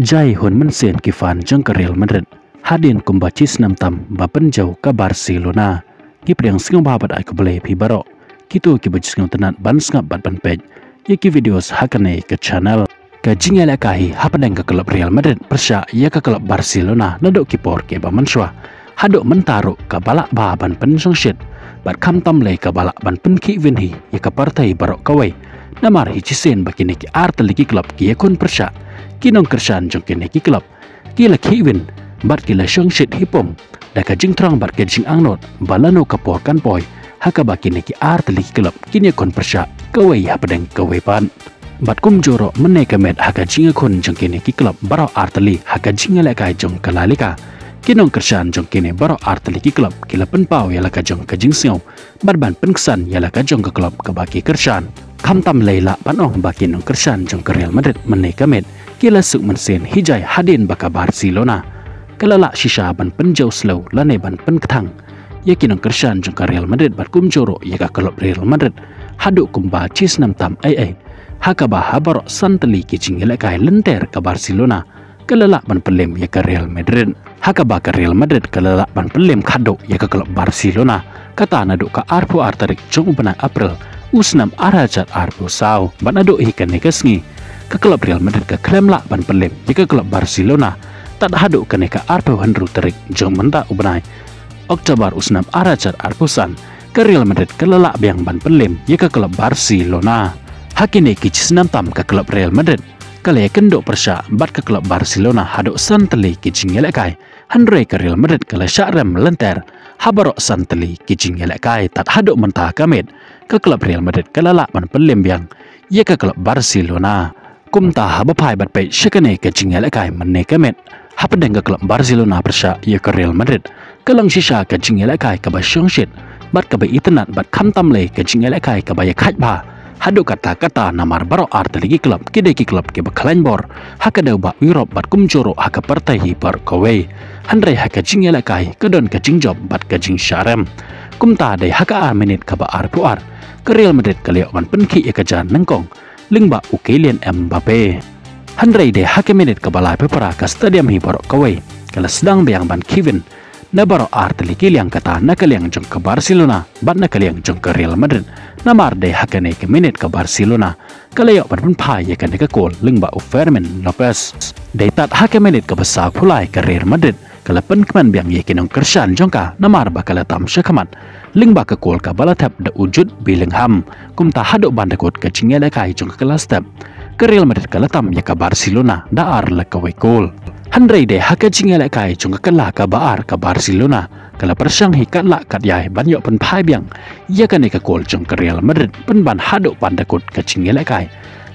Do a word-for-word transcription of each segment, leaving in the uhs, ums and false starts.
Jai hun mynsiem ki fan jong ka Real Madrid hadien kumba chi snem tam ba pynjaw ka Barcelona. Ngi pdiang sngewbha bad ai khublei phi baroh kito kiba ju sngewtynnat ban sngap bad ban peit ïa ki videos ha kane ka channel. Ka jingïalehkai hapdeng ka klub Real Madrid pyrshah ïa ka klub Barcelona naduh ki por kiba mynshuwa haduh mynta ruh kaba lah bha ban pynshongshit bad khamtam lei kaba lah ban pynkhih win hi ïa ka pyrthei baroh kawei. Namar hi shisien ba kine ki artylli ki klub ki ïakhun pyrshah, ki nongkyrshan jong kine ki klub ki la khih win bad ki la shongshit hi pung da ka jingthrang bad ka jingangnud ba lano ka por kan poi ha kaba kine ki artylli ki klub kin ïakhun pyrshah kawei hapdeng kawei pat. Bad kumjuh ruh mynne ka miet ha ka jingïakhun jong kine ki klub baroh artylli ha ka jingïalehkai jong ka La Liga, ki nongkyrshan jong kine baroh artylli ki klub ki la pynpaw ïa la ka jong ka jingsngew bad ban pynksan ïa la ka jong ka klub kaba ki kyrshan. Khamtam lei lah ban ong ba ki nongkyrshan jong ka Real Madrid mynne ka miet ki la suk mynsiem hi jai hadien ba ka Barcelona ka la lah shisha ban pynjaw slow lane ban pynkthang ïa ki nongkyrshan jong ka Real Madrid bad kumjuh ruh ïa ka klub Real Madrid haduh kumba chi snem tam ei ei. Ha kaba ha baroh san tylli ki jingïalehkai lynter ka Barcelona ka la lah ban pynlem ïa ka Real Madrid, ha kaba ka Real Madrid ka la lah ban pynlem khadduh ïa ka klub Barcelona, kata naduh ka arphew ar tarik jong u bnai April u snem ar hajar arphew saw. Bad naduh hi kane ka sngi ka klub Real Madrid ka khlem lah ban pynlem ïa ka klub Barcelona tad haduh kane ka arphew hynriew tarik jong mynta u bnai Oktober u snem ar hajar arphew san, ka Real Madrid ka la lah biang ban pynlem ïa ka klub Barcelona. Ha kine ki chi snem tam ka klub Real Madrid ka la ïakynduh pyrshah bad ka klub Barcelona haduh san tylli ki jingïalehkai, hynrei ka Real Madrid ka la shah rem lynter ha baroh san tylli ki jingïalehkai. Tad haduh mynta ka miet ka klub Real Madrid ka la lah ban pynlem biang ïa ka klub Barcelona. Kumta haba phai bad peit sha kane ka jingïalehkai mynne ka miet hapdeng ka klub Barcelona pyrshah ïa ka Real Madrid, ka long shisha ka jingïalehkai kaba shongshit bad kaba itynnat bad khamtam lei ka jingïalehkai kaba ïakhaid bha haduh katta katta, namar baroh artylli ki klub ki dei ki klub kiba khlaiñ bor ha ka dewbah Europe bad kumjuh ruh ha ka pyrthei hi baroh kawei. Hynrei ha ka jingïalehkai ka don ka jingjop bad ka jingshah rem. Kumta dei ha ka ar minit kaba arphew ar ka Real Madrid ka la ïoh ban pynkhih ïa ka jar nyngkong lyngba u Kylian Mbappe. Hynrei dei ha ka minit kaba laiphew phra ka stadium hi baroh kawei ka la sdang biang ban khih win na baroh artylli ki liang, kata na ka liang jong ka Barcelona bad na ka liang jong ka Real Madrid. Namar dei ha kane ka minit ka Barcelona ka la ïoh ban pynphai ïa kane ka kol lyngba u Fermin Lopez. Dei tad ha ka minit kaba sawphew lai ka Real Madrid ka la pynkmen biang ïa ki nongkyrshan jong ka namar ba ka la tam sha khmat lyngba ka kol kaba la thep da u Jude Bellingham. Kumta haduh ban da kut ka jingïalehkai jong ka ka la step, ka Real Madrid ka la tam ïa ka Barcelona da ar la kawei kol. Hynrei dei ha ka jingïalehkai jong ka ka la kaba ar ka Barcelona ka la pyrshang hi katba lah katba ïai ban ïoh pynphai biang ïa kane ka kol jong ka Real Madrid pynban haduh ban da kut ka jingïalehkai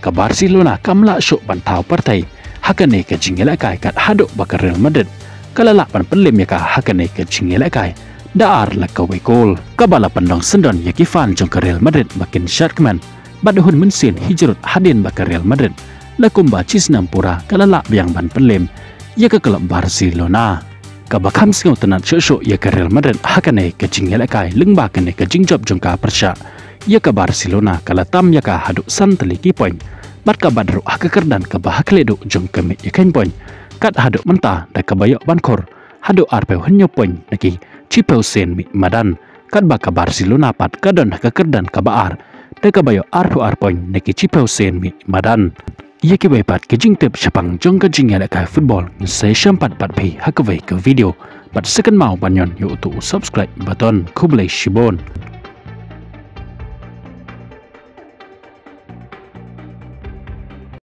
ka Barcelona kam lah shuh ban thaw pyrthei ha kane ka jingïalehkai, tad haduh ba ka Real Madrid ka la lah ban pynlem ïa ka ha kane ka jingïalehkai da ar la kawei kol, kaba la pyndong syndon ïa ki fan jong ka Real Madrid ba kin shad kmen bad hun mynsiem hi jrut hadien ba ka Real Madrid la kumba chi snem pura ka la lah biang ban pynlem ïa ka klub Barcelona. Kaba kham sngewtynnat shuh shuh ïa ka Real Madrid ha kane ka jingïalehkai lyngba kane ka jingjop jong ka pyrshah ïa ka Barcelona ka la tam ïa ka haduh san tylli ki point bad ka bat ruh ha ka kyrdan kaba ha khlieh duh jong ka miej ïakheiñ point kat haduh mynta da kaba ïoh ban khur haduh arphew hynñiew point na ki shiphew sien miej madan. Katba ka Barcelona pat ka don ha ka kyrdan kaba ar da kaba ïoh arphew ar point na ki shiphew sien miej madan. Ïa kiwei pat ki jingtip shaphang jong ka jingïalehkai football ngin sa ïashem pat bad phi ha kawei ka video. Bad sa kynmaw ban ñion ïa uto u subscribe button. Khublei shibun.